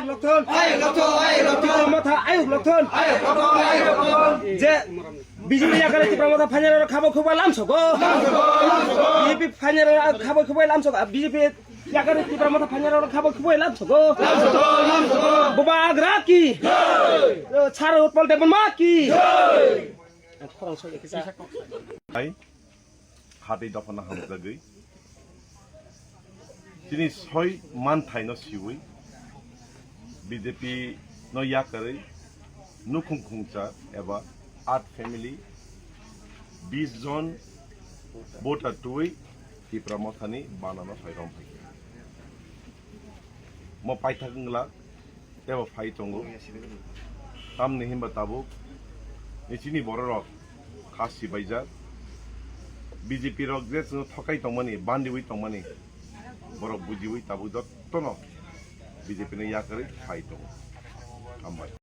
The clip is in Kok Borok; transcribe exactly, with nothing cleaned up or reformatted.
Lokthon. Ayuk lokthon, ayuk lokthon. Tipra Motha, ayuk lokthon. Ayuk lokthon, ayuk lokthon. Je B J P yakarwi Tipra Motha phainai rok khabo khwbai lamsogo. B J P phainai rok khabo khwbai lamsogo. B J P yakarwi Tipra Motha phainai rok khabo khwbai lamsogo. Lamsogo, lamsogo. Bubagra ki? Jai. Sir Utpal Debbarma ki? Jai. Khorang soi kisa. Hai. Hatwi dophano hamjagwi chini soi manthaino siwi B J P no yakarwi nukhung khungcha eba at family bis jon voter twi Tipra Mothani banano soi romphai. Mo paithak wngla tebo phai tongo. Tamni hinba tabuk ni chini bororok kha sibaijak. B J P rok je chwngno thokai tongmani, bandiwi tongmani, borok bujiwi tabuk jottono B J P no yakarwi phai tongo. Hambai.